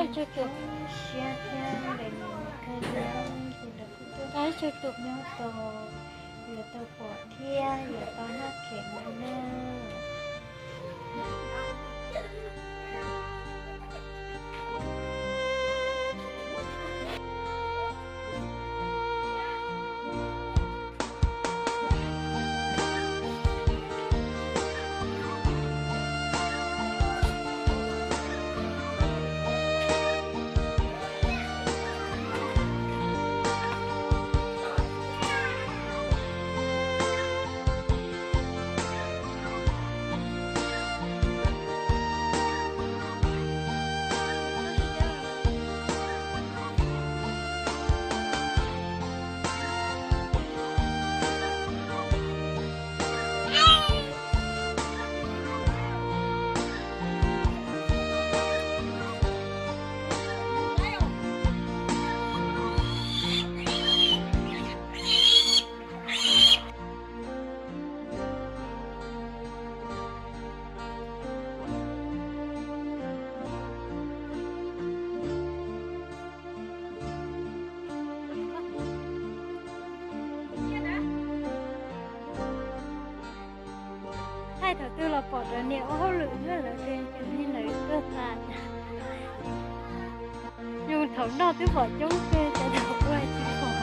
Tsaug tsuag siab thiab ntev mus kawg li, ces lawv kuj tuaj ib tsaug tsuag nyob tau, yuav tau pom thiab yuav tau noj khev no na. Thaij thaum twg los pom cov niam ua hauj lwm nyob lawv, ces cov niag lawv tuag tas. Yus thaum noj twb pom coob kawg, cov thaum ua tsis pom.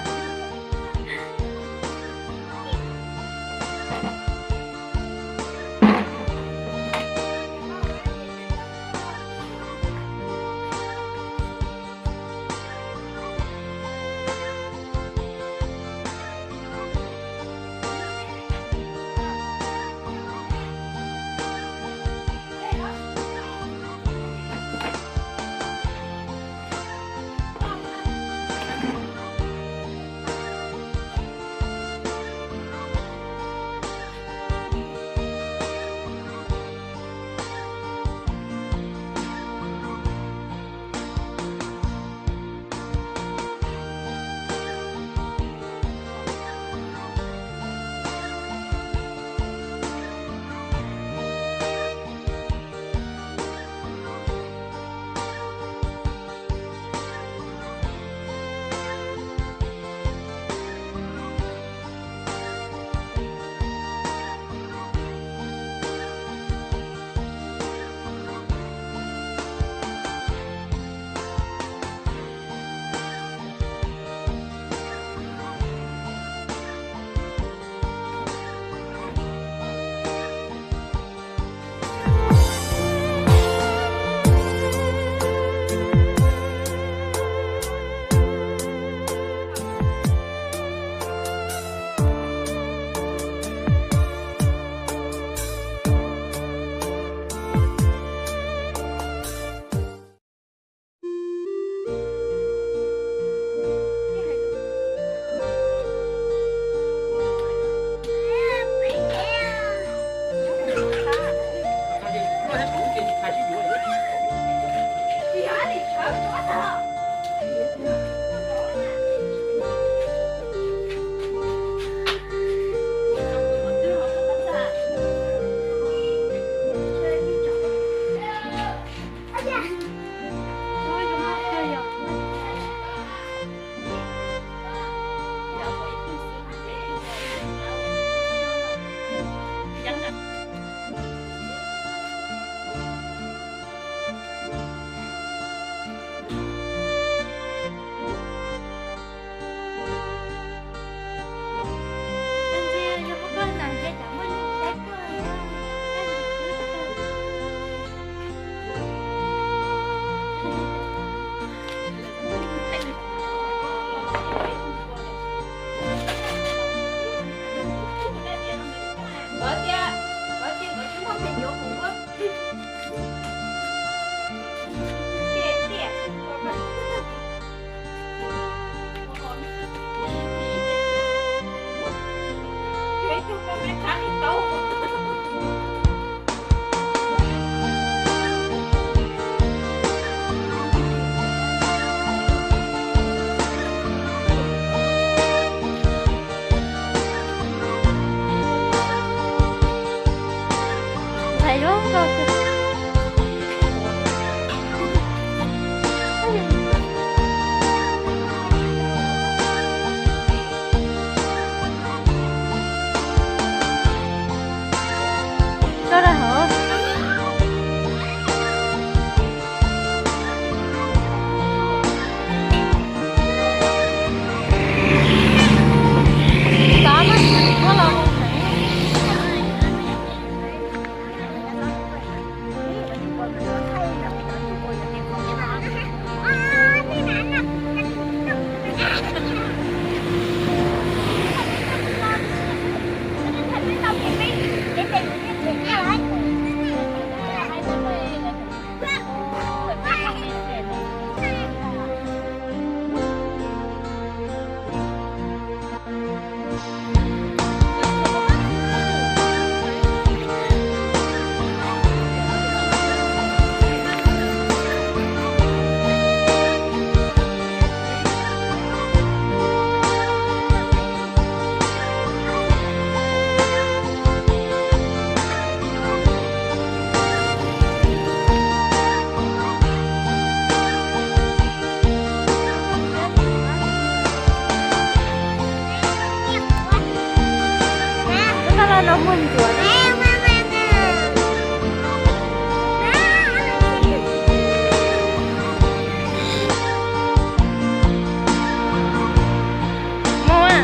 Ntxhais zoo nkauj kawg. No muaj ncuav. Muaj.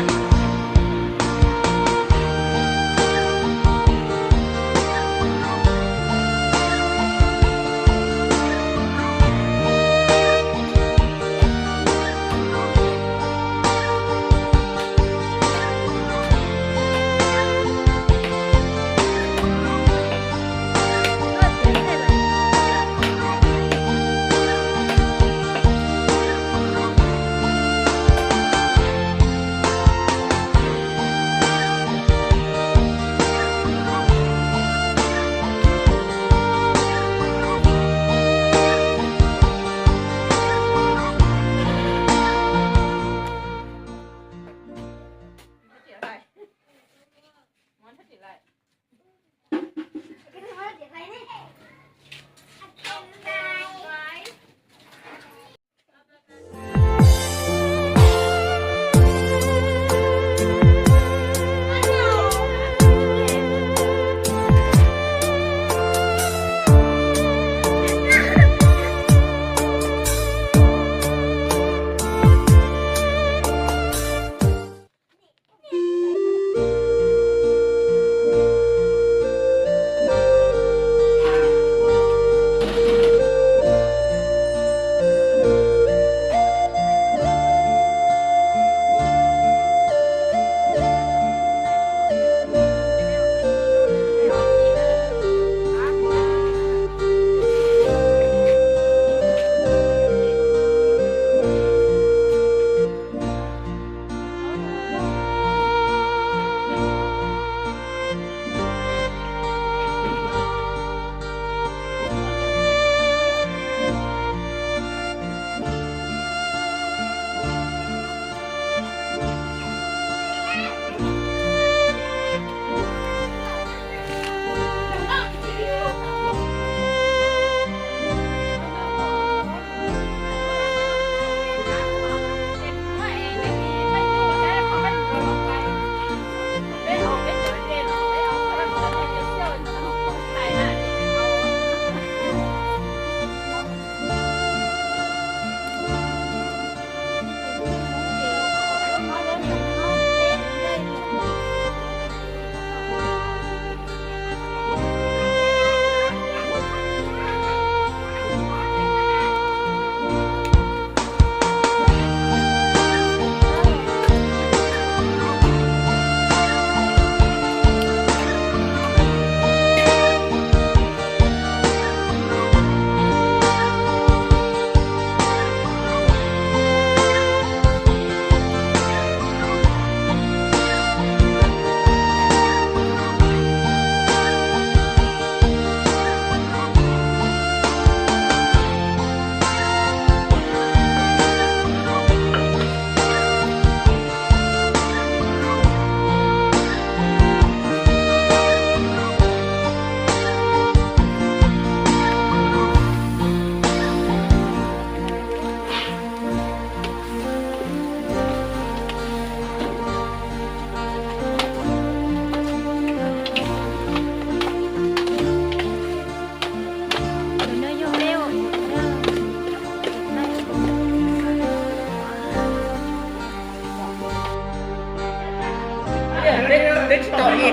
Twb tsis tau li,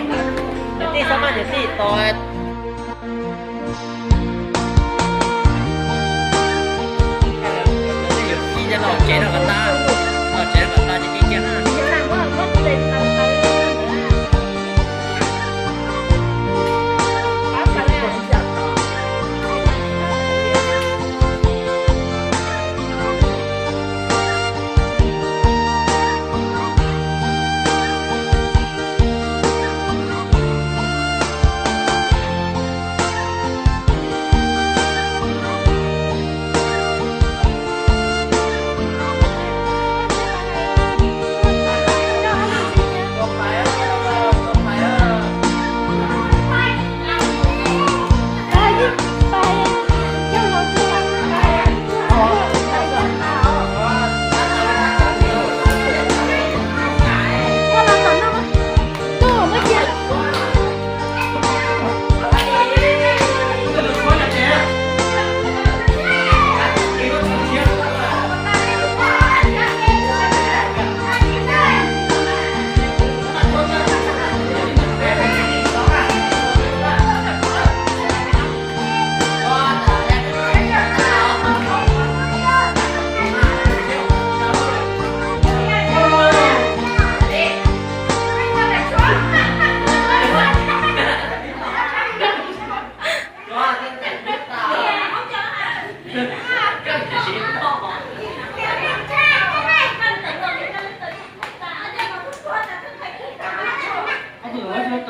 niam tij xab maj niam tij tos. Los tsev no kom tag, los tsev no kom tag ces cia na.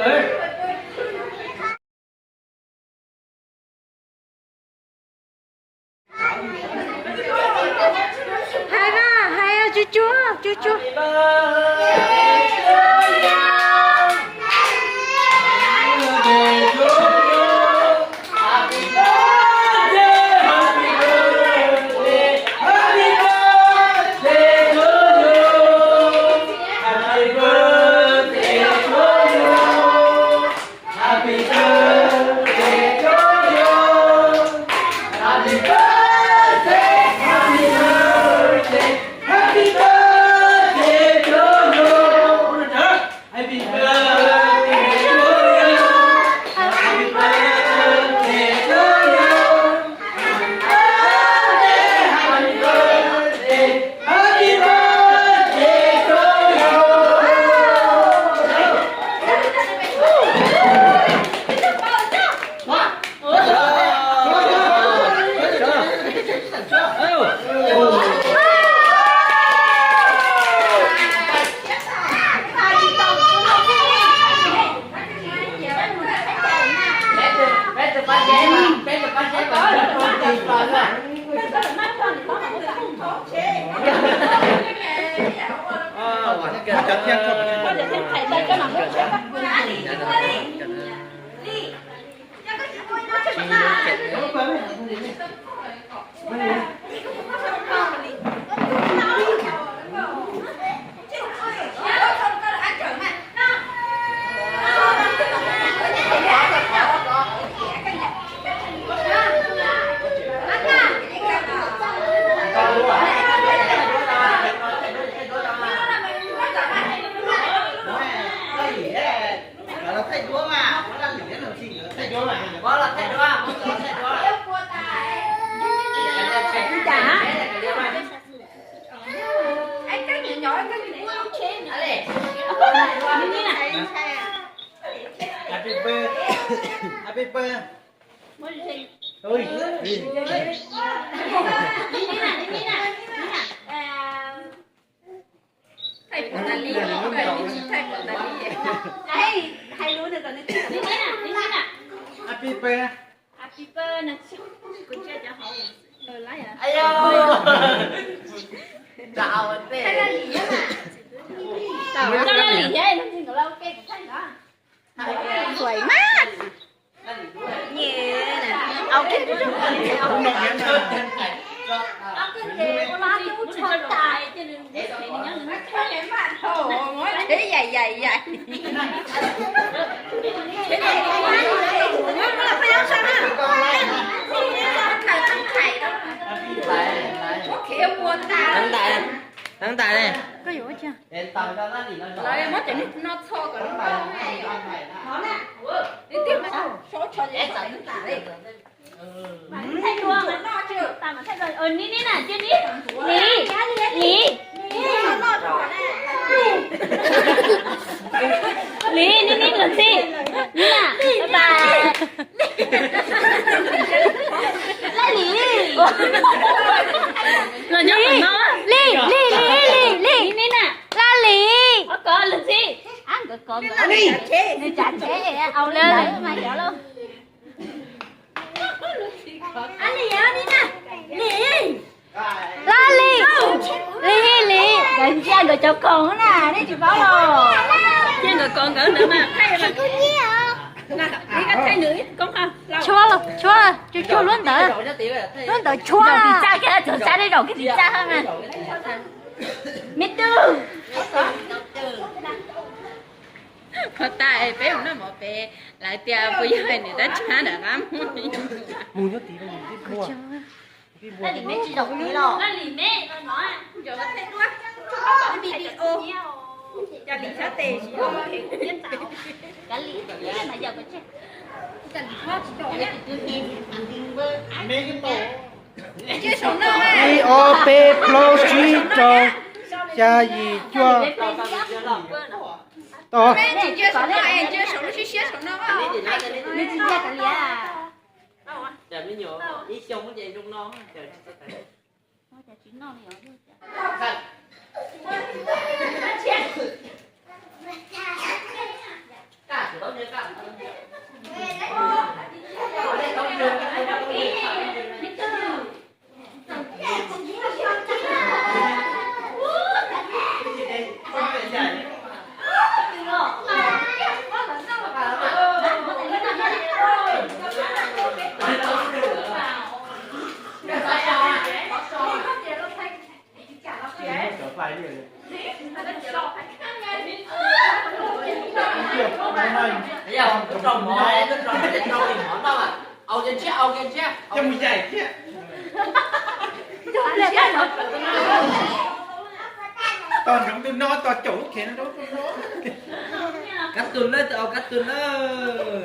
Hais mas, hais tsuag tsuag, tsuag tsuag. Happy birthday. Happy birthday. Ui. Thaij pom tas li, thaij pom tas li. Happy birthday. Happy birthday. Tau laj lim thiab. Sui mas. Au, yaim yaim yaim. Teev ntais, teev ntais ne. Nim nim na, cia nim. Nim, nim. Nim, nim nim luag txij. Nim na, bye bye. Laj Lis. Los nyob qhov no. Lis, Lis, Lis, Lis, Lis. Nim nim na. Laj Lis. Ob kov luag txij. Ab, nkawd kov nkawd. Nws tsav tsheb, au lawm mas yov lauj. Laj Lis, Lis, Lis, nkawd ntsia nkawd cov koos na, nej tsis paub los. Ntsia nkawd koos nkawd ntawd mas. Tshuab los, tshuab, tsuag tsuag lub ntawd. Lub ntawd tshuab. Zaum tim tsaj kiag, txog tsab tej zaum kiag tim tsaj mas. Me tub. Qhov tas peb mus noj mov pem, lawv tias puas yog nws dab tshab ntawm qab muag. Mus nyob tid, mus tib npua. Laj Lis me tsis zaum tid los. Laj Lis me no, zaum thaij duab. Video. Cas Lis sab tes tsis yog. Kav Lis, Lis mas yog koj tseg. Ib ob peb plaub tsib rau xya yim cuaj. Tau. Tos nrog tus no, tos caum lub khev no rau tus no. Kab tus lawm, tus au kab tus lawm.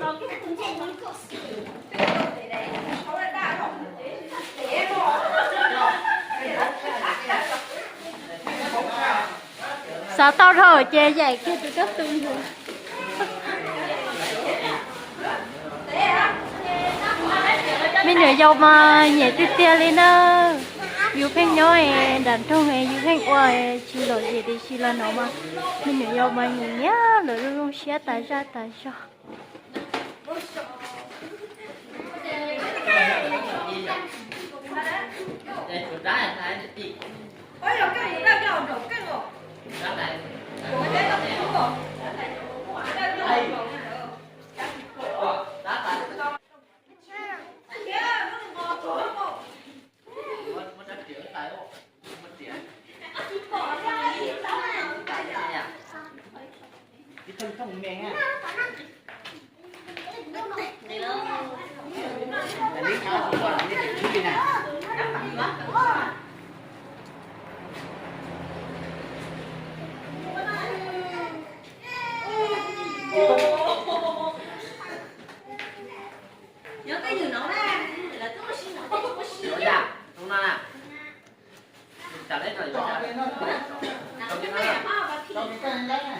Xav tau dhau ces yaim kiag tus kab tus ntag. Me nyuam yaus mas nyiam tiag tiag li na. Yus pheej nyob nram nroog, yus pheej ua tsis lom zem tiam sis los no mas me nyuam yaus mas nyiam nyiam lawv lub zoo siab tas zaj tas zog.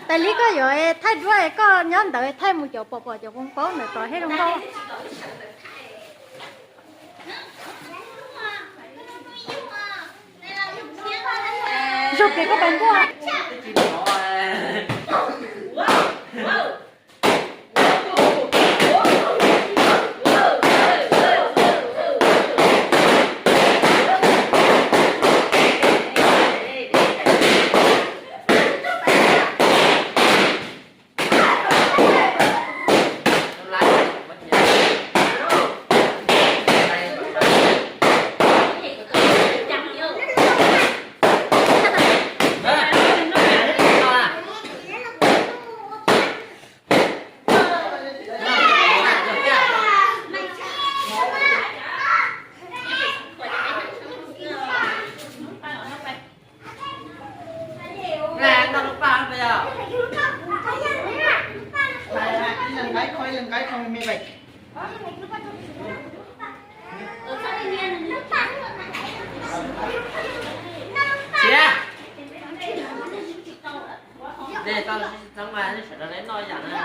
Tais Lis, koj yuav thaij duab, koj nyob ntawd thaij mus cov pom pom cov poob paub ntawd tod thiab zoo nkauj. Zaum pem koj pais npuaj. Siav, tau tsis txeeb mas sawv daws noj ib yam na.